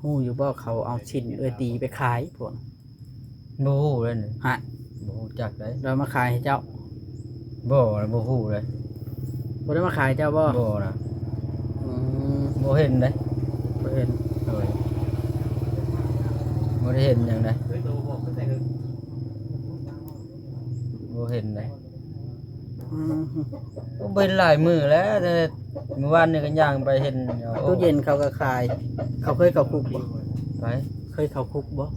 ຮູ້ຢູ່ບໍ່ ເຂົາເອົາຊີ້ນເອື້ອຍຕີໄປຂາຍພວກ ບໍ່ຮູ້ເລີຍນີ້ ຮະ ບໍ່ຮູ້ຈັກເລີຍ ລາວມາຂາຍໃຫ້ເຈົ້າ? ບໍ່ ບໍ່ຮູ້ເລີຍ ບໍ່ໄດ້ມາຂາຍເຈົ້າບໍ່? ບໍ່ນະ ອືມ ບໍ່ເຫັນເດ້ ບໍ່ເຫັນ ໂດຍ ບໍ່ໄດ້ເຫັນຫຍັງເດ້ ບໍ່ເຫັນເດ້ ອືມ ໂອ້ ເປັນຫຼາຍມື້ແລ້ວ ແຕ່ມື້ວານນີ້ກໍຍ່າງໄປເຫັນ ຕູ້ເຢັນເຂົາກໍຂາຍ ເຂົາເຄີຍເຂົ້າຄຸກບໍ່? ໃຜ? ເຄີຍເຂົ້າຄຸກບໍ່? ອື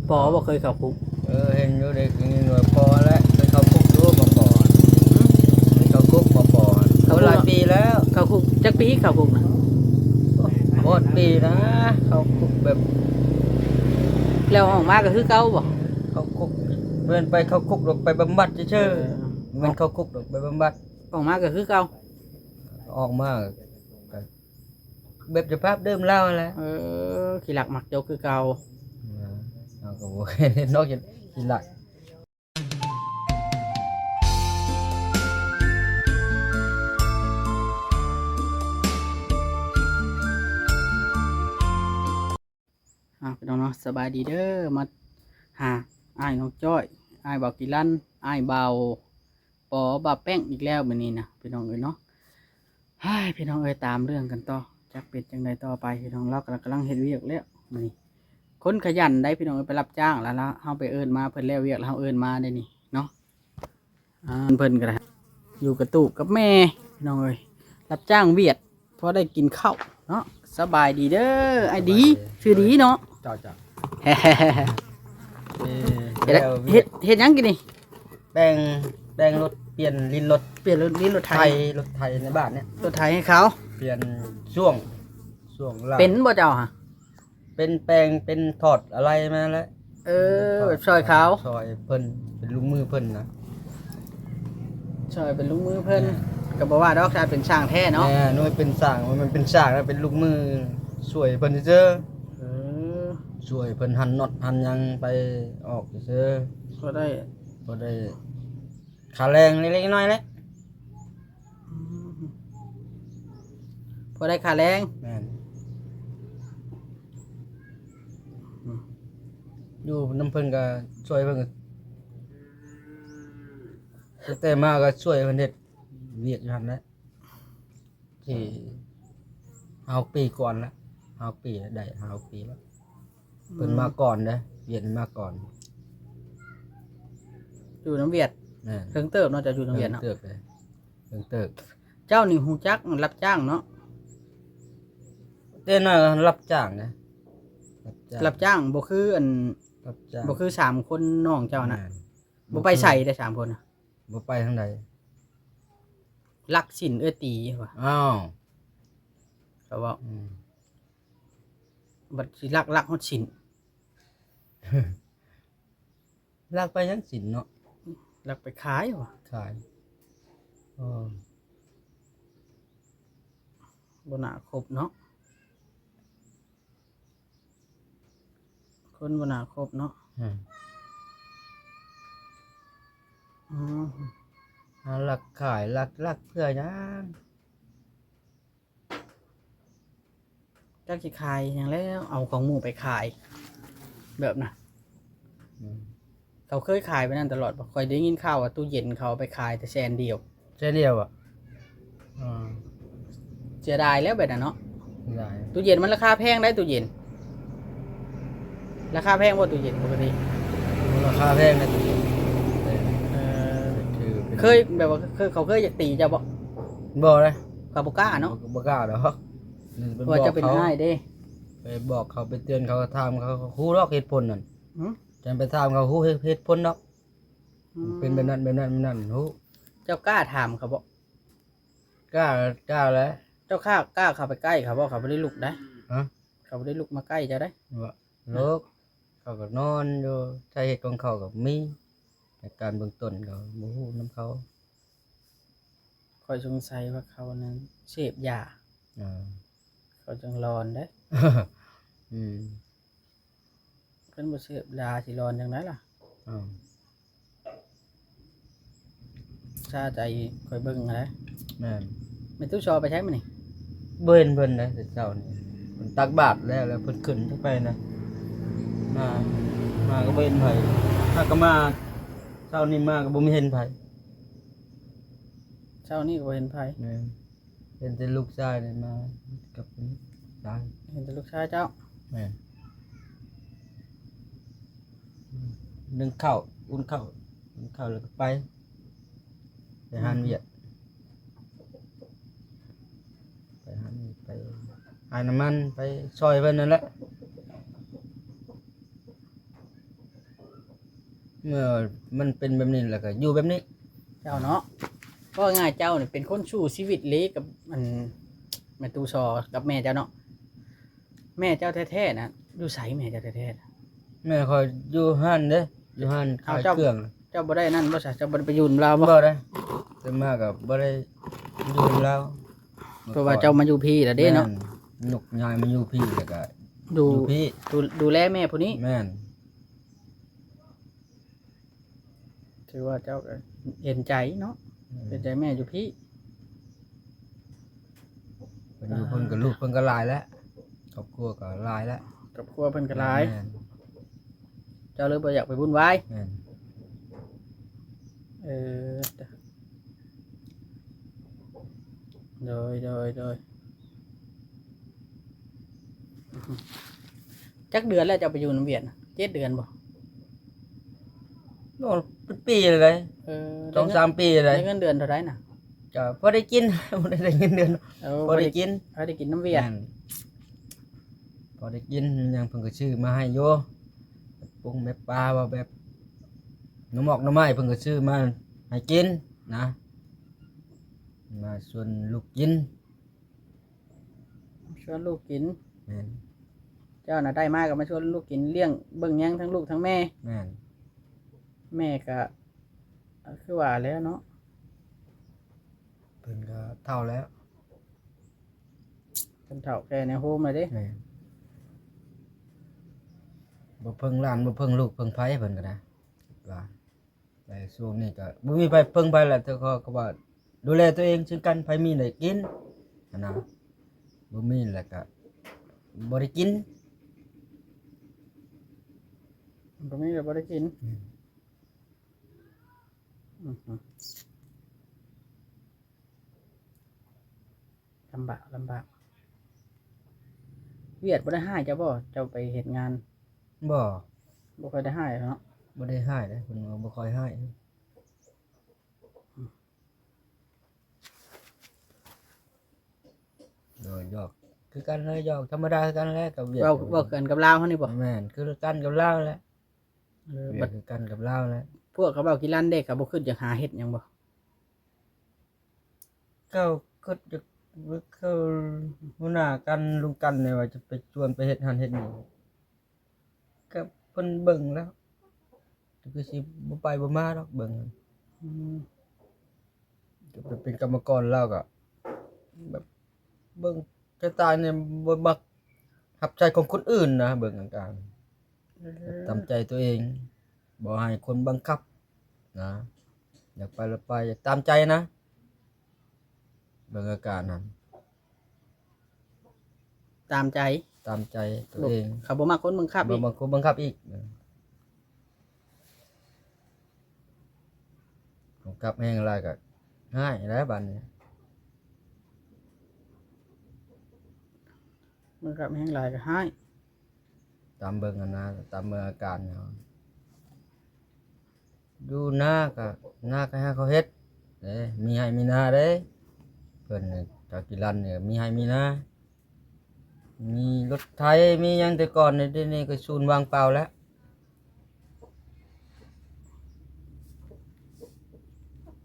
ມ ປໍບໍ່ເຄີຍເຂົ້າຄຸກ? ເອີ ເຫັນຢູ່ ໄດ້ຍິນວ່າປໍແຫຼະ ເຄີຍເຂົ້າຄຸກຢູ່ ປໍ ເຂົ້າຄຸກ ປໍ ເຂົ້າຄຸກ ໂອ້ ຫຼາຍປີແລ້ວ ເຂົ້າຄຸກ ຈັກປີເຂົ້າຄຸກນະ? ໂອ້ ໝົດປີນະ ເຂົ້າຄຸກແບບ ແລ້ວອອກມາກໍຄືເກົ່າບໍ່? ເຂົ້າຄຸກ ແມ່ນໄປເຂົ້າຄຸກ ແລ້ວໄປບຳບັດຊື່ໆ ເອີ ແມ່ນເຂົ້າຄຸກ ແລ້ວໄປບຳບັດ ອອກມາກໍຄືເກົ່າ ອອກມາກໍແບບສະພາບເດີມລາວຫັ້ນແຫຼະ ເອີ ຂີ້ລັກມັກຈົກຄືເກົ່າ ເອີ ເຮົາກໍບໍ່ເຫັນເນາະ ຂີ້ລັກ. ອ່າ ພີ່ນ້ອງເນາະ ສະບາຍດີເດີ ມາຫາອ້າຍນ້ອງຈ້ອຍ ອ້າຍບ່າວກິລັນ ອ້າຍບ່າວປໍ ບ່າວແປ້ງອີກແລ້ວມື້ນີ້ນະ ພີ່ນ້ອງເອີຍເນາະ. ເຮີ້ຍ ພີ່ນ້ອງເອີຍ ຕາມເລື່ອງກັນຕໍ່ ຈັກເປັນຈັ່ງໃດຕໍ່ໄປ ພີ່ນ້ອງ. ລາວກຳລັງ ກຳລັງເຮັດວຽກແລ້ວມື້ນີ້ ຄົນຂະຫຍັນໄດ໋ ພີ່ນ້ອງເອີຍ ໄປຮັບຈ້າງແລ້ວ ລາວ ເຮົາໄປເອີ້ນມາ ເພິ່ນແລ້ວວຽກ ແລ້ວເຮົາເອີ້ນມາໄດ໋ນີ້ເນາະ. ອ່າ ເພິ່ນກໍໄດ້ຢູ່ກະຕູບກັບແມ່ ພີ່ນ້ອງເອີຍ ຮັບຈ້າງວຽກ ພໍໄດ້ກິນເຂົ້າເນາະ. ສະບາຍດີເດີ ອ້າຍດີ ສະບາຍດີ ຊື່ດີເນາະ ເຈົ້າ ເຈົ້າ ເຮັດ ເຮັດ ເຮັດຫຍັງກິນນີ້? ແປງ ແປງລົດ ປ່ຽນລີ້ນລົດ ປ່ຽນລີ້ນລົດໄຖ ໄຖ ລົດໄຖໃນບ້ານນີ້ ລົດໄຖໃຫ້ເຂົາ ປ່ຽນຊ່ວງ ຊ່ວງລ່າງ ເປັນບໍ່ເຈົ້າຫະ? ເປັນແປງ ເປັນຖອດອາໄຫຼ່ມາແລ້ວ ເອີ ຖອດ ແບບຊ່ອຍເຂົາ ຊ່ອຍເພິ່ນ ເປັນລູກມືເພິ່ນນະ ຊ່ອຍເປັນລູກມືເພິ່ນ ແມ່ນ ກໍບໍ່ວ່າດອກ ຖ້າເປັນຊ່າງແທ້ເນາະ ແມ່ນ ໂອ້ຍ ເປັນຊ່າງ ມັນເປັນຊ່າງນະ ເປັນລູກມືຊ່ວຍເພິ່ນຊື່ໆ ເອີ ຊ່ວຍເພິ່ນຫັນນັອດຫັນຫຍັງໄປອອກຊື່ໆ ພໍໄດ້ ພໍໄດ້ຄ່າແຮງເລັກໆນ້ອຍໆແຫຼະ ອືມ ພໍໄດ້ຄ່າແຮງ ແມ່ນ ອືມ ຢູ່ນຳເພິ່ນກໍຊ່ວຍເພິ່ນ ຕັ້ງແຕ່ມາກໍຊ່ວຍເພິ່ນເຮັດວຽກຢູ່ຫັ້ນແຫຼະ ທີ່ຫ້າຫົກປີກ່ອນລະ ຫ້າຫົກປີລະ ໄດ້ຫ້າຫົກປີລະ ອືມ ເພິ່ນມາກ່ອນເດ້ ວຽກນີ້ມາກ່ອນ ຢູ່ນຳວຽກ ແມ່ນ ເຖິງເຕີບເນາະ ເຈົ້າຢູ່ນຳວຽກເນາະ ເຖິງເຕີບເລີຍ ເຖິງເຕີບ ເຈົ້ານີ້ຮູ້ຈັກຮັບຈ້າງເນາະ ແຕ່ນ້ອຍຮັບຈ້າງເດ້ ຮັບຈ້າງ ຮັບຈ້າງ ບໍ່ຄືອັນ ຮັບຈ້າງ ບໍ່ຄືສາມຄົນນ້ອງເຈົ້ານະ ແມ່ນ ບໍ່ໄປໃສເດ້ສາມຄົນນະ ບໍ່ໄປທາງໃດ ລັກຊີ້ນເອື້ອຍຕີວ່າ ອ້າວ ເຂົາເວົ້າ ອືມ ບັດຊິລັກ ລັກຮອດຊີ້ນ ລັກໄປຫຍັງຊີ້ນເນາະ ລັກໄປຂາຍວ່າ ຂາຍ ເອີ ບໍ່ໜ້າຄົບເນາະ ຄົນບໍ່ໜ້າຄົບເນາະ ອືມ ອືມ ຫາລັກຂາຍ ລັກ ລັກເພື່ອຫຍັງ? ຈັກຊິຂາຍຫຍັງແລ້ວ ເອົາຂອງໝູ່ໄປຂາຍ ແບບນະ ອືມ ເຂົາເຄີຍຂາຍແບບນັ້ນຕະຫຼອດບໍ່? ຂ້ອຍໄດ້ຍິນຂ່າວວ່າຕູ້ເຢັນເຂົາເອົາໄປຂາຍແຕ່ແສນດຽວ ແສນດຽວບໍ່? ອືມ ເສຍດາຍແລ້ວແບບນັ້ນເນາະ ເສຍດາຍ ຕູ້ເຢັນມັນລາຄາແພງໄດ໋ ຕູ້ເຢັນ ລາຄາແພງບໍ່ຕູ້ເຢັນປົກກະຕິ? ລາຄາແພງນະຕູ້ເຢັນ ເອີ ເອີ ຄືເປັນ ເຄີຍແບບວ່າ ເຄີຍ ເຂົາເຄີຍຢາກຕີເຈົ້າບໍ່? ບໍ່ເດ້ ເຂົາບໍ່ກ້າເນາະ ບໍ່ ບໍ່ກ້າດອກ ເພາະວ່າເຈົ້າເປັນອ້າຍເດ້ ໄປບອກເຂົາ ໄປເຕືອນເຂົາ ຖາມເຂົາ ເຂົາຮູ້ດອກເຫດຜົນນັ້ນ ຫື? ຈັ່ງໄປຖາມເຂົາຮູ້ເຫດ ເຫດຜົນດອກ ອືມ ເປັນແບບນັ້ນ ແບບນັ້ນ ແບບນັ້ນ ຮູ້ ເຈົ້າກ້າຖາມເຂົາບໍ່? ກ້າ ກ້າແຫຼະ ເຈົ້າກ້າ ກ້າເຂົ້າໄປໃກ້ເຂົາບໍ່? ເຂົາບໍ່ໄດ້ລຸກໄດ໋ ຮະ? ເຂົາບໍ່ໄດ້ລຸກມາໃກ້ເຈົ້າໄດ໋ ບໍ່ ລຸກ ເຂົາກໍນອນຢູ່ ສາເຫດຂອງເຂົາກໍມີ ອາການເບື້ອງຕົ້ນກໍບໍ່ຮູ້ນຳເຂົາ ຂ້ອຍສົງໄສວ່າເຂົານັ້ນເສບຢາ ອ່າ ເຂົາຈັ່ງຫຼອນເດ້ ອືມ ເພິ່ນບໍ່ເສບຢາຊິຫຼອນຈັ່ງໃດລະ? ອ້າວ ຊາໃຈຂ້ອຍເບິ່ງຫັ້ນແຫຼະ ແມ່ນ ແມ່ຕູ້ຊໍໄປໃສມື້ນີ້? ບໍ່ເຫັນເພິ່ນເດ້ແຕ່ເຊົ້ານີ້ ຕັກບາດແລ້ວ ແລ້ວເພິ່ນຂຶ້ນຈັກໄປນະ ມາ ມາກໍບໍ່ເຫັນໃຜ ຫາກໍມາເຊົ້ານີ້ມາກໍບໍ່ມີເຫັນໃຜ. ເຊົ້ານີ້ກໍບໍ່ເຫັນໃຜ. ແມ່ນ ເຫັນແຕ່ລູກຊາຍນີ້ມາກັບຊາຍ. ເຫັນແຕ່ລູກຊາຍເຈົ້າ. ແມ່ນ ໜຶ້ງເຂົ້າ ອຸ່ນເຂົ້າ ອຸ່ນເຂົ້າແລ້ວກໍໄປ ໄປຮ້ານວຽກ ໄປຮ້ານ ໄປຂາຍນ້ຳມັນ ໄປຊ່ອຍເພິ່ນນັ້ນແຫຼະ. ເມື່ອມັນເປັນແບບນີ້ແລ້ວກໍຢູ່ແບບນີ້. ເຈົ້າເນາະ ເວົ້າງ່າຍໆ ເຈົ້ານີ້ເປັນຄົນສູ້ຊີວິດເລີຍກັບ ອັນ ແມ່ຕູ້ຊໍກັບແມ່ເຈົ້າເນາະ. ແມ່ເຈົ້າແທ້ໆນະ ຢູ່ໃສແມ່ເຈົ້າແທ້ໆນະ? ແມ່ຂ້ອຍຢູ່ຮ້ານເດ້ ຢູ່ຮ້ານຂາຍເຄື່ອງ. ເຈົ້າບໍ່ໄດ້ນັ້ນບໍ່ຊະ? ເຈົ້າບໍ່ໄດ້ໄປຢູ່ນຳລາວບໍ່? ບໍ່ໄດ້ ເກີດມາກໍບໍ່ໄດ້ຢູ່ນຳລາວ. ເພາະວ່າເຈົ້າມາຢູ່ພີ້ແລ້ວເດ້ເນາະ. ແມ່ນ ຍົກຍ້າຍມາຢູ່ພີ້ແລ້ວກໍຢູ່ ຢູ່ພີ້ ດູ ດູແລແມ່ຜູ້ນີ້. ແມ່ນ. ຖືວ່າເຈົ້າກໍເຫັນໃຈເນາະ. ແມ່ນ ເຫັນໃຈແມ່ຢູ່ພີ້. ເພິ່ນຢູ່ເພິ່ນກໍ ອ່າ ລູກເພິ່ນກໍຫຼາຍແລ້ວ ຄອບຄົວກໍຫຼາຍແລ້ວ ຄອບຄົວເພິ່ນກໍຫຼາຍ. ແມ່ນ ເຈົ້າເລີຍບໍ່ຢາກໄປວຸ້ນວາຍ. ແມ່ນ. ເອີ ໂດຍ ໂດຍ ໂດຍ. ຈັກເດືອນແລ້ວເຈົ້າໄປຢູ່ນຳຫວຽດນະ? ເຈັດເດືອນບໍ່? ໂອ້ ເປັນປີແລ້ວເດ້. ເອີ ສອງສາມປີແລ້ວ. ໄດ້ເງິນເດືອນເທົ່າໃດນະ? ກໍພໍໄດ້ກິນ ບໍ່ໄດ້ໄດ້ເງິນເດືອນ. ໂອ້ ພໍໄດ້ກິນ ພໍໄດ້ກິນນຳຫວຽດ. ແມ່ນ ພໍໄດ້ກິນຫຍັງເພິ່ນກໍຊື້ມາໃຫ້ຢູ່ ແບບປຸງແບບປາ ວ່າແບບໜໍ່ໝອກໜໍ່ໄມ້ເພິ່ນກໍຊື້ມາໃຫ້ກິນນະ ມາຊວນລູກກິນ. ຊວນລູກກິນ. ແມ່ນ. ເຈົ້ານະໄດ້ມາກໍມາຊວນລູກກິນ ລ້ຽງເບິ່ງຫຍັງທັງລູກທັງແມ່. ແມ່ນ. ແມ່ກໍຄືວ່າແຫຼະເນາະ ເພິ່ນກໍເຖົ້າແລ້ວ ເພິ່ນເຖົ້າແກ່ແນວໂຮມແລ້ວເດ້. ແມ່ນ. ບໍ່ເພິ່ງຫຼານ ບໍ່ເພິ່ງລູກເພິ່ງໃຜເພິ່ນກໍໄດ້ ວ່າ. ແຕ່ຊ່ວງນີ້ກໍບໍ່ມີໃຜເພິ່ງໃຜແຫຼະ ແຕ່ກໍ ກໍວ່າດູແລຕົວເອງເຊັ່ນກັນ ໃຜມີໄດ້ກິນຫັ້ນນະ ບໍ່ມີແລ້ວກໍບໍ່ໄດ້ກິນ. ບໍ່ມີກໍບໍ່ໄດ້ກິນ. ອືມ. ອືມ. ລຳບາກ ລຳບາກ. ຫວຽດບໍ່ໄດ້ຮ້າຍເຈົ້າບໍ່? ເຈົ້າໄປເຮັດງານ. ບໍ່ ບໍ່ຄ່ອຍໄດ້ຮ້າຍເນາະ. ບໍ່ໄດ້ຮ້າຍເດ້ ເພິ່ນບໍ່ຄ່ອຍຮ້າຍ. ໂດຍ ຫຍອກຄືກັນເລີຍ ຫຍອກທຳມະດາຄືກັນແຫຼະກັບຫວຽດ. ເວົ້າ ເວົ້າກັນກັບລາວເຮົານີ້ບໍ່? ແມ່ນ ຄືກັນກັບລາວແຫຼະ. ເອີ ຫວຽດຄືກັນກັບລາວແຫຼະ. ພວກເຂົາເວົ້າກິລັນເດ້ ເຂົາບໍ່ຄິດຢາກຫາເຮັດຫຍັງບໍ່? ເຂົາຄິດຈະ ເຂົາ ຫົວໜ້າກັນ ລຸງກັນນີ້ວ່າຈະໄປຊວນໄປເຮັດຫັ້ນເຮັດນີ້ ກໍເພິ່ນເບິ່ງແລ້ວ ກໍຄືຊິບໍ່ໄປບໍ່ມາດອກເບິ່ງ. ອືມ. ກໍໄປເປັນກຳມະກອນ ລາວກໍແບບເບິ່ງ ສະໄຕນີ້ບໍ່ມັກຮັບໃຊ້ຂອງຄົນອື່ນນະ ເບິ່ງອາການ. ເອີ ຕາມໃຈຕົວເອງ ບໍ່ໃຫ້ຄົນບັງຄັບນະ ຢາກໄປລະໄປ ຕາມໃຈນະ ເບິ່ງອາການຫັ້ນ ຕາມໃຈ ຕາມໃຈຕົວເອງ. ເຂົາບໍ່ມັກຄົນບັງຄັບອີກ ບໍ່ມັກຄົນບັງຄັບອີກ. ບັງຄັບແຮງຫຼາຍກໍຮ້າຍແລ້ວບາດນີ້. ບັງຄັບແຮງຫຼາຍກໍຮ້າຍ. ຕາມເບິ່ງຫັ້ນນະ ຕາມເບິ່ງອາການເນາະ. ຢູ່ນາກໍ ນາກໍໃຫ້ເຂົາເຮັດເດ້ ມີໄຮ່ມີນາເດ້. ເພິ່ນນີ້ ຊາວກິລັນນີ້ ມີໄຮ່ມີນາ ມີລົດໄຖ ມີຫຍັງແຕ່ກ່ອນນີ້ ດຽວນີ້ກໍສູນວ່າງເປົ່າແລ້ວ.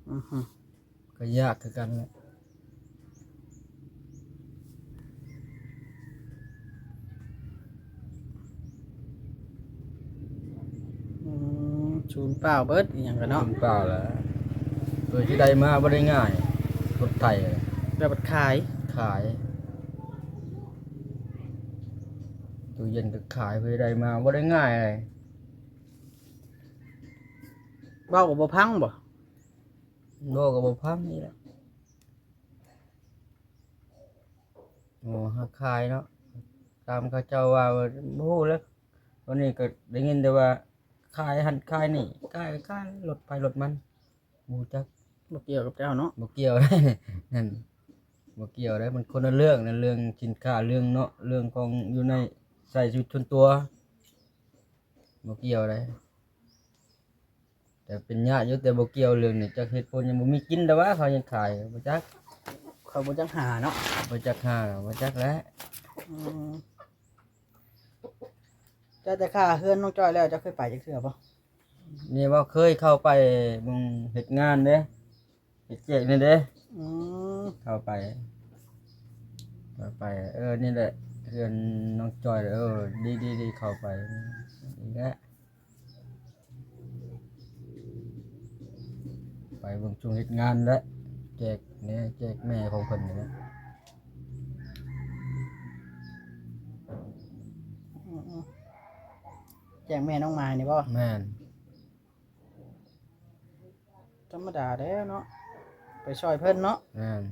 ອືຮຶ ກໍຍາກຄືກັນແຫຼະ. ອືມ ສູນເປົ່າເບິດ ອີ່ຫຍັງກໍເນາະ ສູນເປົ່າແຫຼະ. ໂດຍທີ່ໄດ້ມາບໍ່ໄດ້ງ່າຍ ລົດໄຖ ແລ້ວບັດຂາຍ ຂາຍ ຕູ້ເຢັນກໍຂາຍ ເພື່ອໄດ້ມາບໍ່ໄດ້ງ່າຍເລີຍ. ເວົ້າກໍບໍ່ຟັງບໍ່? ເວົ້າກໍບໍ່ຟັງນີ້ແຫຼະ. ໂອ້ ຫາຂາຍເນາະ ຖາມເຂົາເຈົ້າວ່າ ບໍ່ຮູ້ແຫຼະ. ຕອນນີ້ກໍໄດ້ຍິນແຕ່ວ່າຂາຍຫັ້ນຂາຍນີ້ ຂາຍ ຂາຍລົດໃຜລົດມັນ ບໍ່ຮູ້ຈັກ. ບໍ່ກ່ຽວກັບເຈົ້າເນາະ. ບໍ່ກ່ຽວ ນັ້ນ ບໍ່ກ່ຽວເດ້. ມັນຄົນລະເລື່ອງນະ ເລື່ອງສິນຄ້າ ເລື່ອງເນາະ ເລື່ອງຂອງຢູ່ໃນໃຊ້ຊີວິດສ່ວນຕົວ ບໍ່ກ່ຽວເດ້. ແຕ່ເປັນຍາດຢູ່ ແຕ່ບໍ່ກ່ຽວເລື່ອງນີ້ ຈັກເຫດຜົນຫຍັງ ບໍ່ມີກິນແຕ່ວ່າເຂົາຍັງຂາຍ ບໍ່ຈັກ. ເຂົາບໍ່ຈັກຫາເນາະ. ບໍ່ຈັກຫາ ບໍ່ຈັກແຫຼະ. ອືມ ເຈົ້າແຕ່ຄ່າເຮືອນນ້ອງຈ້ອຍແລ້ວ ເຈົ້າເຄີຍໄປຈັກເທື່ອບໍ່? ນີ້ບໍ່ເຄີຍເຂົ້າໄປເບິ່ງເຮັດງານເດ້ ເຮັດແຈກນີ້ເດ້. ອືມ ເຂົ້າໄປ ເຂົ້າໄປ ເອີ ນີ້ແຫຼະ ເຮືອນນ້ອງຈ້ອຍ. ເອີ ດີໆໆ ເຂົ້າໄປນີ້ແຫຼະ ໄປເບິ່ງຊ່ວງເຮັດງານແຫຼະ ແຈກແນ່ ແຈກແມ່ຂອງເພິ່ນນີ້ແຫຼະ. ອືມໆ ແຈກແມ່ນ້ອງໝາຍນີ້ບໍ່? ແມ່ນ. ທຳມະດາແລ້ວເນາະ ໄປຊ່ອຍເພິ່ນເນາະ. ແມ່ນ.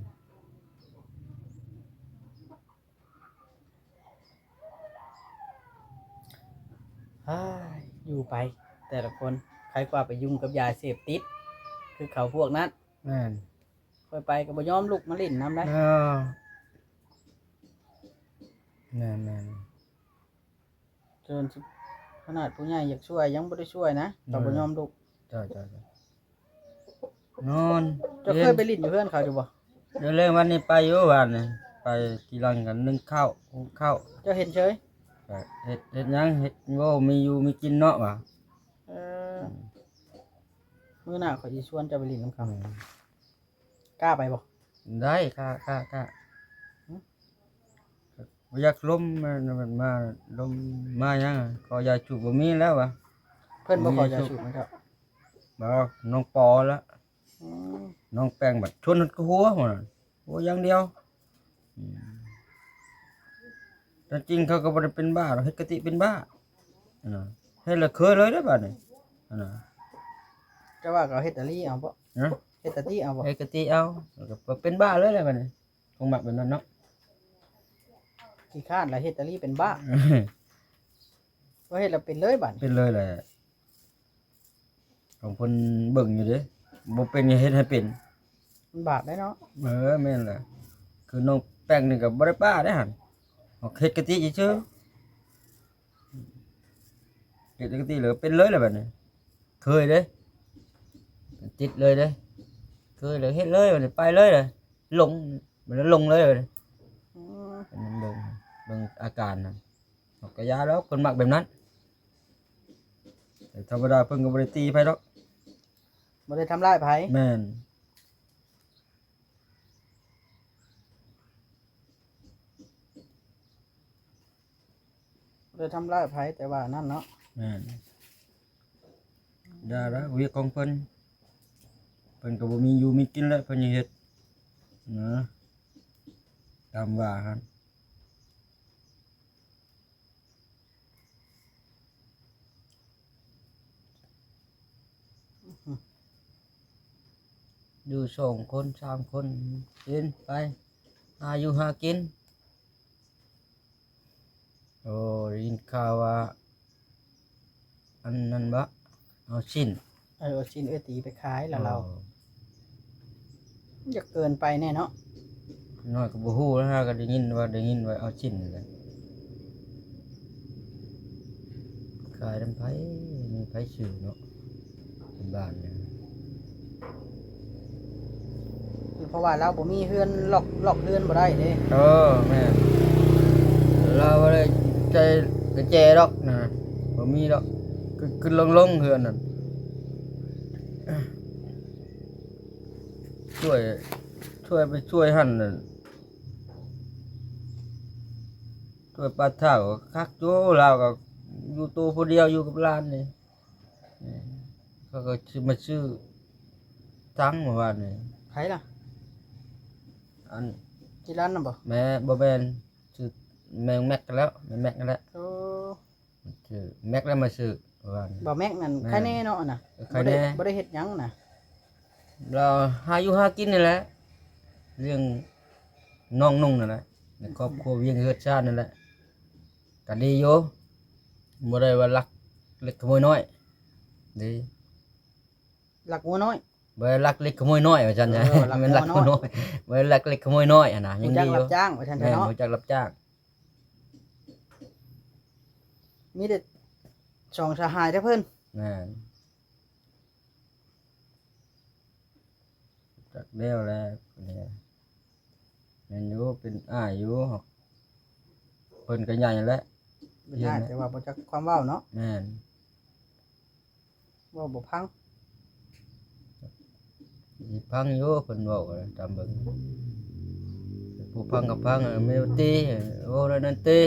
ເຮີ້ຍ ຢູ່ໄປແຕ່ລະຄົນ ໃຄກວ່າໄປຫຍຸ້ງກັບຢາເສບຕິດ ຄືເຂົາພວກນັ້ນ. ແມ່ນ. ຂ້ອຍໄປກໍບໍ່ຍອມລຸກມາຫຼິ້ນນຳໄດ໋. ເອີ ແມ່ນໆ. ຈົນ ຂະໜາດຜູ້ໃຫຍ່ຢາກຊ່ວຍຍັງບໍ່ໄດ້ຊ່ວຍນະ ກໍບໍ່ຍອມລຸກ. ເຈົ້າໆໆ ນອນ. ເຈົ້າເຄີຍໄປຫຼິ້ນຢູ່ເຮືອນເຂົາຢູ່ບໍ່? ດຽວແລງວັນນີ້ໄປຢູ່ ວານນີ້ໄປ ຂີ່ຫຼັງກັນ ໜຶ້ງເຂົ້າ ຫຸງເຂົ້າ. ເຈົ້າເຫັນເສີຍ? ກໍເຮັດ ເຮັດຫຍັງ ເຮັດ ໂອ້ ມີຢູ່ມີກິນເນາະ ວ່າ. ເອີ ອືມ ມື້ໜ້າຂ້ອຍຊິຊວນເຈົ້າໄປຫຼິ້ນນຳເຂົາ. ອືມ ກ້າໄປບໍ່? ໄດ້ ກ້າ ກ້າ ກ້າ. ຫຶ? ບໍ່ຢາກລົມ ມາ ມາລົມ ມາຫຍັງ ຂໍຢາສູບບໍ່ມີແລ້ວວະ. ເພິ່ນບໍ່ຂໍຢາສູບນຳເຈົ້າ? ບໍ່ ນ້ອງປໍລະ. ອືມ ນ້ອງແປ້ງບັດຊວນກະຫົວພຸ້ນນະ ໂອ້ ຢ່າງດຽວ. ອືມ ແຕ່ຈິງເຂົາກໍບໍ່ໄດ້ເປັນບ້າດອກ ເຮັດກະຕິເປັນບ້າ ຫັ້ນນະ. ເຮັດແລ້ວເຄີຍເລີຍເດ້ບາດນີ້ ຫັ້ນນະ. ເຈົ້າວ່າເຂົາເຮັດຕາລີເອົາບໍ່? ຮະ? ເຮັດຕາຕີເອົາບໍ່? ເຮັດກະຕິເອົາ ແລ້ວກໍເປັນບ້າເລີຍແຫຼະບາດນີ້. ຄົງມັກແບບນັ້ນເນາະ. ຂີ້ຄ້ານລະເຮັດຕາລີເປັນບ້າ. ບໍ່ເຮັດລະເປັນເລີຍບາດນີ້. ເປັນເລີຍແຫຼະ. ຂອງເພິ່ນເບິ່ງຢູ່ເດ້ ບໍ່ເປັນກໍເຮັດໃຫ້ເປັນ. ມັນບາບໄດ໋ເນາະ. ເອີ ແມ່ນແຫຼະ. ຄືນ້ອງແປ້ງນີ້ກໍບໍ່ໄດ້ປ້າເດ້ຫັ້ນ ເຮັດກະຕິຊື່ໆ. ເຮັດກະຕິແລ້ວເປັນເລີຍແຫຼະບາດນີ້. ເຄີຍເດ້ ຕິດເລີຍເດ້. ເຄີຍແລ້ວເຮັດເລີຍບາດນີ້ ໄປເລີຍເດ້. ຫຼົງ ມັນຫຼົງເລີຍບາດນີ້. ອືມ ເບິ່ງ ເບິ່ງອາການນະ. ເຮົາກໍຢ່າດອກ ເພິ່ນມັກແບບນັ້ນ. ແຕ່ທຳມະດາເພິ່ນກໍບໍ່ໄດ້ຕີໃຜດອກ ບໍ່ໄດ້ທຳລາຍໃຜ. ແມ່ນ. ບໍ່ໄດ້ທຳລາຍໃຜ ແຕ່ວ່ານັ້ນເນາະ. ແມ່ນ. ຢ່າລະ ວຽກຂອງເພິ່ນ ເພິ່ນກໍບໍ່ມີຢູ່ມີກິນແລ້ວ ເພິ່ນຍັງເຮັດນະ ຕາມວ່າຫັ້ນ. ຢູ່ສອງຄົນສາມຄົນ ກິນໄປ ຫາຢູ່ຫາກິນ. ໂອ້ ໄດ້ຍິນຂ່າວວ່າ ອັນນັ້ນບໍ ເອົາຊີ້ນ. ເອີ ເອົາຊີ້ນເອື້ອຍຕີໄປຂາຍລະລາວ. ໂອ້ ຢາກເກີນໄປແນ່ເນາະ. ນ້ອຍກໍບໍ່ຮູ້ນະ ຫາກໍໄດ້ຍິນວ່າ ໄດ້ຍິນວ່າເອົາຊີ້ນນີ້ແຫຼະ. ຂາຍນຳໃຜ ມີໃຜຊື້ເນາະ ເປັນບ້ານນີ້. ເພາະວ່າລາວບໍ່ມີເຮືອນ ລັອກ ລັອກເຮືອນບໍ່ໄດ້ເດ້. ເອີ ແມ່ນ. ລາວບໍ່ໄດ້ໃສ່ກະແຈດອກນະ ບໍ່ມີດອກ. ຂຶ້ນໆລົງໆເຮືອນນັ້ນ. ຊ່ວຍ ຊ່ວຍໄປຊ່ວຍຫັ້ນນະ ຊ່ວຍປ້າເຖົ້າຄັກຢູ່. ລາວກໍຢູ່ໂຕຜູ້ດຽວ ຢູ່ກັບຫຼານນີ້. ເຂົາກໍຊິມາຊື້ຖັງມື້ວານນີ້. ໃຜລະ? ອັນ ຈີລັນນະບໍ່? ແມ່ ບໍ່ແມ່ນ ຊື່ແມ່ແມັກແລ້ວ ແມ່ແມັກນັ້ນແຫຼະ. ໂອ້ ຊື່ແມັກແລ້ວມາຊື້ມື້ວານນີ້. ບໍ່ແມັກນັ້ນ ແມ່ນ ໃຄແນ່ເນາະນະ. ເອີ ໃຄແນ່ ບໍ່ໄດ້ ບໍ່ໄດ້ເຮັດຫຍັງນະ. ລາວຫາຢູ່ຫາກິນນີ້ແຫຼະ ລ້ຽງນ້ອງນຸ່ງນັ້ນແຫຼະ ໃນຄອບຄົວວຽງເຮືອນຊານນັ້ນແຫຼະ. ກໍດີຢູ່ ບໍ່ໄດ້ວ່າລັກເລັກຂະໂມຍນ້ອຍ ດີ. ລັກງົວນ້ອຍ ບໍ່ໄດ້ລັກເລັກຂະໂມຍນ້ອຍວ່າຊັ້ນ ເອີ ລັກງົວນ້ອຍ ແມ່ນລັກງົວນ້ອຍ ບໍ່ໄດ້ລັກເລັກຂະໂມຍນ້ອຍຫັ້ນນະ ຍັງດີຢູ່ ຮູ້ຈັກຮັບຈ້າງວ່າຊັ້ນເນາະ ແມ່ນ ຮູ້ຈັກຮັບຈ້າງ ມີແຕ່ສອງສະຫາຍແທ້ເພິ່ນ ແມ່ນ. ຈັກແລ້ວແຫຼະ ແມ່ນຢູ່ ເປັນອ້າຍຢູ່ ເພິ່ນກໍໃຫຍ່ແລ້ວ ເປັນອ້າຍແຕ່ວ່າບໍ່ຈັກຄວາມເວົ້າເນາະ ແມ່ນ ເວົ້າບໍ່ພັງ ຊິພັງຢູ່ ເພິ່ນເວົ້າຕາມເບິ່ງ ຜູ້ພັງກໍພັງ ແມ່ນຕີ ເວົ້າແນວນັ້ນຕີ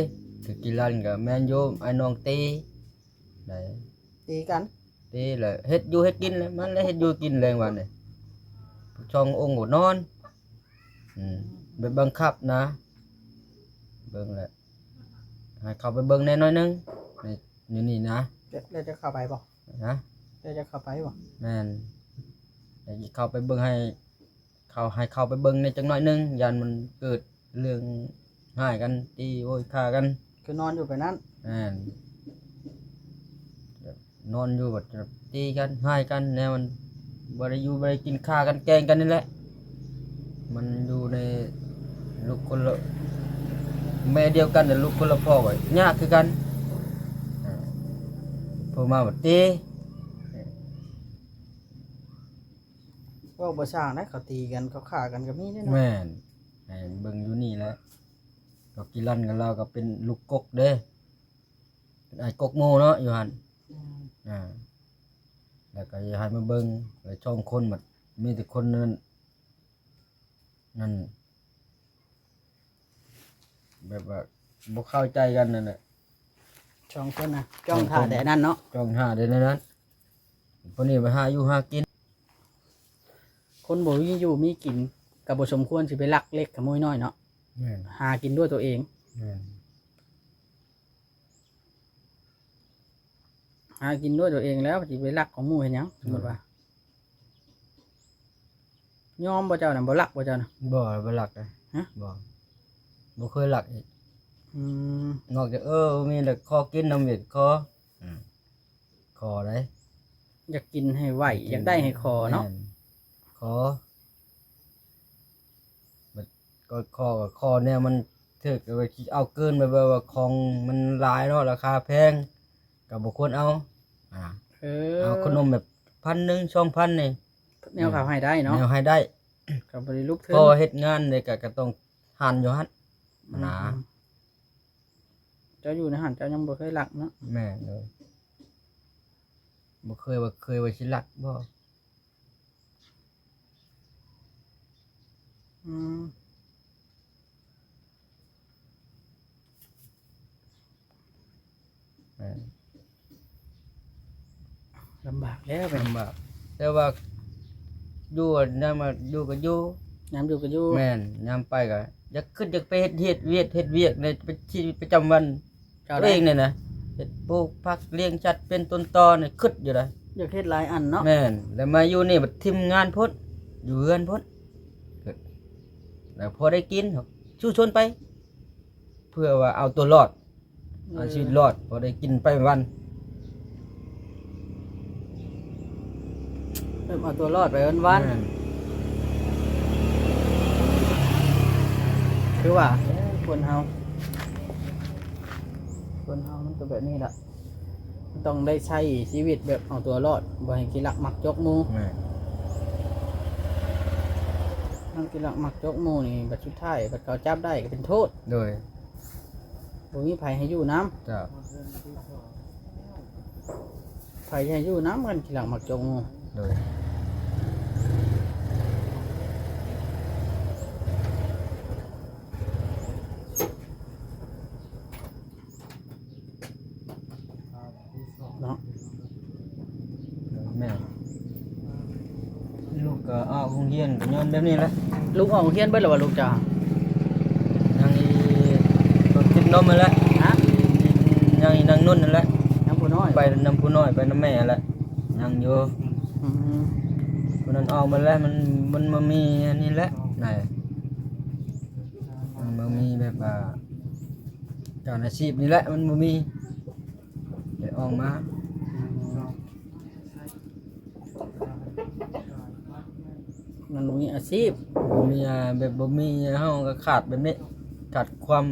ຖືກກີ່ລັນກໍແມ່ນຢູ່ ອ້າຍນ້ອງຕີ ໄດ້ ຕີກັນ ຕີແຫຼະ ເຮັດຢູ່ເຮັດກິນແຫຼະ ມັນແຫຼະເຮັດຢູ່ກິນແລງວານນີ້ ສອງອົງກໍນອນ ອືມ ແບບບັງຄັບນະ ເບິ່ງແຫຼະ ໃຫ້ເຂົ້າໄປເບິ່ງແດ່ໜ້ອຍໜຶ່ງ ໃນ ຢູ່ນີ້ນະ ແລ້ວ ແລ້ວຈະເຂົ້າໄປບໍ່? ຮະ? ແລ້ວຈະເຂົ້າໄປບໍ່? ແມ່ນ ໃຫ້ເຂົ້າໄປເບິ່ງ ໃຫ້ ເຂົາ ໃຫ້ເຂົ້າໄປເບິ່ງແດ່ຈັກໜ້ອຍໜຶ່ງ ຢ້ານມັນເກີດເລື່ອງຮ້າຍກັນ ຕີໂອ້ຍຂ້າກັນ ຄືນອນຢູ່ໄປນັ້ນ ແມ່ນ ນອນຢູ່ບັດຕີກັນຮ້າຍກັນ ແນວມັນບໍ່ໄດ້ຢູ່ບໍ່ໄດ້ກິນ ຂ້າກັນແກ່ງກັນນີ້ແຫຼະ ມັນຢູ່ໃນລູກຄົນລະແມ່ດຽວກັນ ແຕ່ລູກຄົນລະພໍ່ກໍຍາກຄືກັນ ເອີ ໂທມາບັດຕີ ເວົ້າບໍ່ຊ່າງນະ ເຂົາຕີກັນ ເຂົາຂ້າກັນກໍມີເດ້ເນາະ ແມ່ນ ໃຫ້ເບິ່ງຢູ່ນີ້ແຫຼະ ກໍກິລັນກັບລາວກໍເປັນລູກກົກເດ້ ເປັນອ້າຍກົກໝູ່ເນາະ ຢູ່ຫັ້ນ ອືມ ອ່າ ແລ້ວກໍຢາກໃຫ້ມາເບິ່ງ ແລ້ວສອງຄົນບັດມີແຕ່ຄົນນັ້ນ ນັ້ນ ແບບວ່າບໍ່ເຂົ້າໃຈກັນນັ້ນແຫຼະ ສອງຄົນນະ ຈ້ອງຖ້າແຕ່ນັ້ນເນາະ ຈ້ອງຖ້າແຕ່ນັ້ນ ຜູ້ນີ້ໄປຫາຢູ່ຫາກິນ ຄົນບໍ່ມີຢູ່ມີກິນກໍບໍ່ສົມຄວນຊິໄປລັກເລັກຂະໂມຍນ້ອຍເນາະ ແມ່ນ ຫາກິນດ້ວຍຕົວເອງ ແມ່ນ. ຫາກິນດ້ວຍຕົວເອງແລ້ວ ຊິໄປລັກຂອງໝູ່ເຮັດຫຍັງ? ສົມມຸດວ່າ ຍອມບໍ່ເຈົ້ານະ? ບໍ່ລັກບໍ່ເຈົ້ານະ? ບໍ່ ບໍ່ລັກເດ້. ຮະ? ບໍ່ ບໍ່ເຄີຍລັກອີກ. ອືມ ນອກຈາກ ເອີ ມີແຕ່ຂໍກິນນຳຫວຽດ ຂໍ ອືມ ຂໍໄດ໋ ຢາກກິນໃຫ້ໄຫວ ຢາກໄດ້ໃຫ້ຂໍເນາະ. ແມ່ນ ຂໍ ບັດກໍຂໍ ກໍຂໍແນວມັນຖືກ ແບບວ່າຊິເອົາເກີນ ແບບວ່າຂອງມັນຫຼາຍເນາະ ລາຄາແພງ ກໍບໍ່ຄວນເອົາ. ອ່າ ເອີ ເອົາຂະໜົມແບບພັນໜຶ່ງ ສອງພັນນີ້ ແນວເຂົາໃຫ້ໄດ້ເນາະ ແນວໃຫ້ໄດ້ ກໍບໍ່ໄດ້ລຸກເຖິງ ພໍເຮັດງານໄດ້ ກໍ ກໍຕ້ອງຫັນຢູ່ຫັ້ນ ອືມ ນະ. ເຈົ້າຢູ່ໃນຫັ້ນເຈົ້າຍັງບໍ່ເຄີຍລັກເນາະ? ແມ່ນເລີຍ ບໍ່ເຄີຍວ່າ ເຄີຍວ່າຊິລັກບໍ່? ອືມ ແມ່ນ ລຳບາກແລ້ວ ລຳບາກ ແຕ່ວ່າຢູ່ ຍາມວ່າຢູ່ກໍຢູ່ ຍາມຢູ່ກໍຢູ່ ແມ່ນ ຍາມໄປກໍຢາກ ຄິດຢາກໄປເຮັດ ເຮັດວຽກ ເຮັດວຽກໃນຊີວິດປະຈຳວັນ ເຈົ້າ ຕົວເອງນີ້ນະ ເຮັດປູກຜັກ ລ້ຽງສັດເປັນຕົ້ນຕໍນີ້ ຄິດຢູ່ໃດ໋ ຢາກເຮັດຫຼາຍອັນເນາະ. ແມ່ນ ແລ້ວມາຢູ່ນີ້ບັດຖິ້ມງານພຸ້ນ ຢູ່ເຮືອນພຸ້ນ ແລ້ວພໍໄດ້ກິນ ສູ້ຊົນໄປ ເພື່ອວ່າເອົາຕົວລອດ ເອີ ເອົາຊີວິດລອດ ພໍໄດ້ກິນໄປວັນ ເອີ ເອົາຕົວລອດໄປວັນໆ. ແມ່ນ ຄືວ່າ ເອີ ຄົນເຮົາ ຄົນເຮົາມັນກໍແບບນີ້ລະ ຕ້ອງໄດ້ໃຊ້ຊີວິດແບບເອົາຕົວລອດ ບໍ່ໃຫ້ຂີ້ລັກມັກຈົກໝູ່. ແມ່ນ ມັນຂີ້ລັກມັກຈົກໝູ່ນີ້ ບັດສຸດທ້າຍ ບັດເຂົາຈັບໄດ້ກໍເປັນໂທດ. ໂດຍ ບໍ່ມີໃຜໃຫ້ຢູ່ນຳ. ເຈົ້າ ໃຜໃຫ້ຢູ່ນຳ ຄັນຂີ້ລັກມັກຈົກໝູ່. ໂດຍ ເນາະ ແມ່ນ ລູກກໍອອກໂຮງຮຽນກໍຍ້ອນແບບນີ້ແຫຼະ. ລູກອອກໂຮງຮຽນເບິດແລ້ວບໍ່ ລູກເຈົ້າ? ຍັງອີ່ຕົວຕິດນົມຫັ້ນແຫຼະ. ຮະ? ຍັງອີ່ນາງນຸ່ນຫັ້ນແຫຼະ ນຳຜູ້ນ້ອຍ ໄປນຳຜູ້ນ້ອຍ ໄປນຳແມ່ຫັ້ນແຫຼະ ຍັງຢູ່. ອືມ ຜູ້ນັ້ນອອກໝົດແລ້ວ ມັນ ມັນບໍ່ມີອັນນີ້ແຫຼະ ໄດ້ ມັນບໍ່ມີແບບວ່າ ການອາຊີບນີ້ແຫຼະ ມັນບໍ່ມີ ໄດ້ອອກມາ ມັນບໍ່ມີອາຊີບ ບໍ່ມີ ອ່າ ແບບບໍ່ມີ ເຮົາກໍຂາດແບບນີ້ ຂາດຄວາມ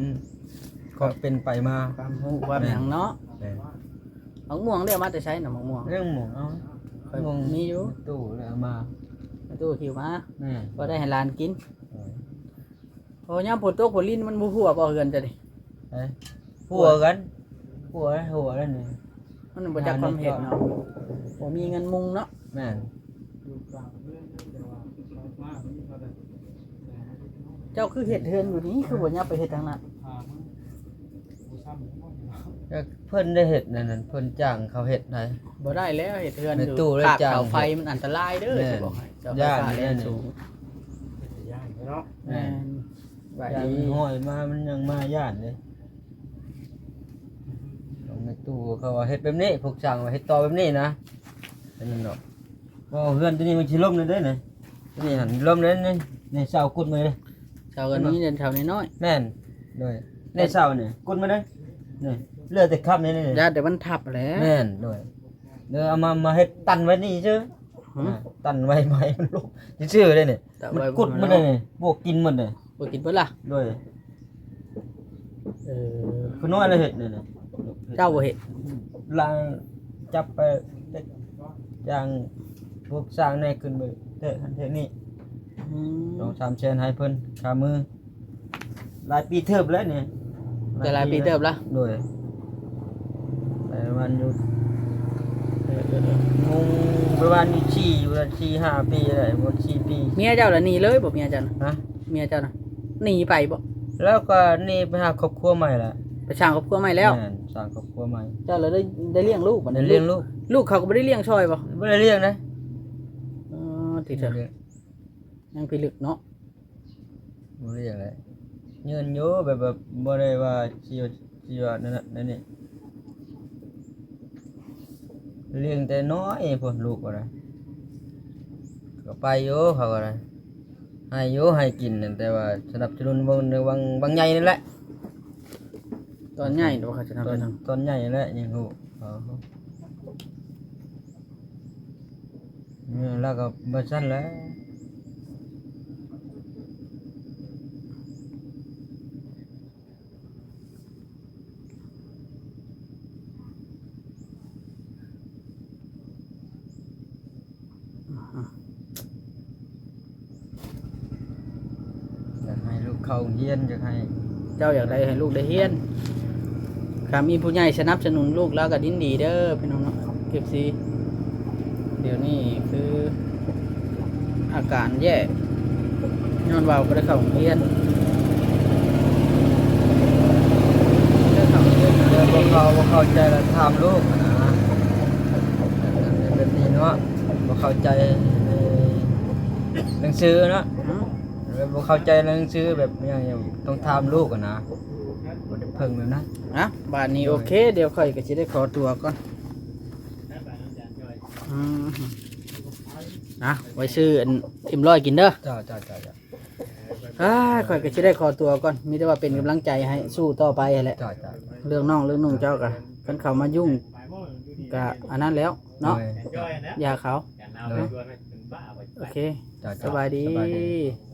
ຄວາມເປັນໄປມາ ຄວາມຮູ້ຄວາມຫຍັງເນາະ ແມ່ນ ໝາກມ່ວງເດ້ ເອົາມາແຕ່ໃສນະ ໝາກມ່ວງ? ເລື່ອງໝວງ ເອົາ ຂ້ອຍມີຢູ່ ຕູ້ແລ້ວເອົາມາ ຕູ້ຫິ້ວມາ ແມ່ນ ພໍໄດ້ໃຫ້ຫຼານກິນ ເອີ ໂອ້ ຍາມຝົນຕົກຝົນລິນມັນບໍ່ຮົ່ວບໍ່ເຮືອນເຈົ້ານີ້? ເອີ ຮົ່ວກັນ ຮົ່ວ ຮົ່ວແລ້ວນີ້ ມັນບໍ່ຈັກຄວາມເຫັນເນາະ ບໍ່ມີເງິນມຸງເນາະ ແມ່ນ ເຈົ້າຄືເຮັດເຮືອນຢູ່ນີ້ ຄືບໍ່ຍັບໄປເຮັດທາງນັ້ນ? ກໍເພິ່ນໄດ້ເຮັດນັ້ນ ເພິ່ນຈ້າງເຂົາເຮັດໃຫ້ ບໍ່ໄດ້ແລ້ວ ເຮັດເຮືອນຢູ່ ແມ່ຕູ້ ຂາດເສົາໄຟ ມັນອັນຕະລາຍເດີ ແມ່ນ ຊິບອກໃຫ້ ເສົາໄຟຟ້າແລ່ນສູງ ຢ້ານເນາະ ແມ່ນ ຢ້ານມັນຫ້ອຍມາ ມັນຍັງມາຢ້ານເດ້ ຂອງແມ່ຕູ້ເຂົາວ່າເຮັດແບບນີ້ ພວກຊ່າງວ່າເຮັດຕໍ່ແບບນີ້ນະ ອັນນັ້ນເນາະ ເພາະເຮືອນຕົວນີ້ມັນຊິລົ້ມແລ້ວເດ້ນີ້ ຕົວນີ້ຫັ້ນລົ້ມແລ້ວນີ້ ນີ້ເສົາກຸດມາເດ້ ເສົາກໍມີແຕ່ເສົານ້ອຍໆ ແມ່ນ ໂດຍ ນີ້ເສົານີ້ກຸດມາເດ້ ນີ້ເຫຼືອແຕ່ຄ້ຳນີ້ ຢ້ານແຕ່ມັນທັບແຫຼະ ແມ່ນ ໂດຍ ເດີເອົາມາ ມາເຮັດຕັນໄວ້ນີ້ຊື່ ຫື ອ່າ ຕັນໄວ້ ບໍ່ໃຫ້ມັນລົງຊື່ໆເດ້ນີ້ ຕັນໄວ້ ມັນກຸດໝົດເດ້ນີ້ ພວກກິນໝົດເດ້ ພວກກິນເບິດລະ ໂດຍ ເອີ ຂະນ້ອຍລະເຮັດນີ້ນະ ເຈົ້າບໍ່ເຮັດ ລາງຈັບໄປ ຈ້າງພວກຊ່າງແດ່ ຂຶ້ນໄປແທກຫັ້ນແທກນີ້ ອືມ ສອງສາມແສນໃຫ້ເພິ່ນຄ່າມື້ ຫຼາຍປີເຕີບແລ້ວນີ້ ແຕ່ຫຼາຍປີເຕີບລະ ໂດຍ ໄປປະມານຢູ່ ເອີ ເອີ ເອີ ປະມານຢູ່ສີ່ ຢູ່ສີ່ຫ້າປີໄດ້ ໝົດສີ່ປີ ເມຍເຈົ້າລະໜີເລີຍບໍ່ ເມຍເຈົ້ານະ? ຮະ? ເມຍເຈົ້ານະ ໜີໄປບໍ່? ແລ້ວກໍໜີໄປຫາຄອບຄົວໃໝ່ລະ ໄປສ້າງຄອບຄົວໃໝ່ແລ້ວ ແມ່ນ ສ້າງຄອບຄົວໃໝ່ ເຈົ້າລະໄດ້ ໄດ້ລ້ຽງລູກບັດນີ້ ໄດ້ລ້ຽງລູກ ລູກເຂົາກໍບໍ່ໄດ້ລ້ຽງຊ່ອຍບໍ່? ບໍ່ໄດ້ລ້ຽງນະ ອໍ ຕິດ ຍັງພິລຶກເນາະ ບໍ່ໄດ້ຫຍັງແຫຼະ ເງິນຢູ່ ແບບ ແບບບໍ່ໄດ້ວ່າຊິ ຊິວ່ານັ້ນນະ ນັ້ນນີ້ ລ້ຽງແຕ່ນ້ອຍພຸ້ນ ລູກກໍໄດ້ ກໍໄປຢູ່ ເຂົາກໍໄດ້ ໃຫ້ຢູ່ ໃຫ້ກິນ ແຕ່ວ່າສະໜັບສະໜູນເບິ່ງ ເບິ່ງ ເບິ່ງໃຫຍ່ນີ້ແຫຼະ ຕອນໃຫຍ່ບໍ່ ເຂົາສະໜັບສະໜູນ ຕອນໃຫຍ່ແຫຼະ ຍັງຮູ້ ເອີ ແລ້ວກໍເບິດຊັ້ນແຫຼະ ຢາກໃຫ້ລູກເຂົ້າໂຮງຮຽນ ຢາກໃຫ້ ເຈົ້າຢາກໄດ້ໃຫ້ລູກໄດ້ຮຽນ ຖ້າມີຜູ້ໃຫຍ່ສະໜັບສະໜູນລູກລາວກໍຍິນດີເດີພີ່ນ້ອງເນາະ ເອັຟຊີ ດຽວນີ້ຄືອາການແຍ່ ຍ້ອນວ່າບໍ່ໄດ້ເຂົ້າໂຮງຮຽນ ບໍ່ໄດ້ເຂົ້າໂຮງຮຽນ ແລ້ວບໍ່ເຂົ້າ ບໍ່ເຂົ້າໃຈລະຖາມລູກຫັ້ນນະ ແບບນີ້ເນາະ ບໍ່ເຂົ້າໃຈໃນໜັງສືເນາະ ແບບບໍ່ເຂົ້າໃຈໃນໜັງສື ແບບຫຍັງ ຕ້ອງຖາມລູກຫັ້ນນະ ບໍ່ໄດ້ເພິ່ງແບບນັ້ນ ນະ ບາດນີ້ໂອເຄ ດຽວຂ້ອຍກໍຊິໄດ້ຂໍຕົວກ່ອນ ອືມ ນະ ໄວ້ຊື້ອັນເອັມຮ້ອຍກິນເດີ ເຈົ້າ ເຈົ້າ ເຈົ້າ ເຈົ້າ ອ່າ ຂ້ອຍກໍຊິໄດ້ຂໍຕົວກ່ອນ ມີແຕ່ວ່າເປັນກຳລັງໃຈໃຫ້ສູ້ຕໍ່ໄປຫັ້ນແຫຼະ ເຈົ້າ ເຈົ້າ ເລື່ອງນ້ອງເລື່ອງນຸ່ງເຈົ້າກໍ ຄັນເຂົາມາຫຍຸ້ງກໍອັນນັ້ນແລ້ວເນາະ ໂດຍ ຢ່າເຂົາ ໂດຍ ໂອເຄ ເຈົ້າ ເຈົ້າ ສະບາຍດີ ສະບາຍດີ.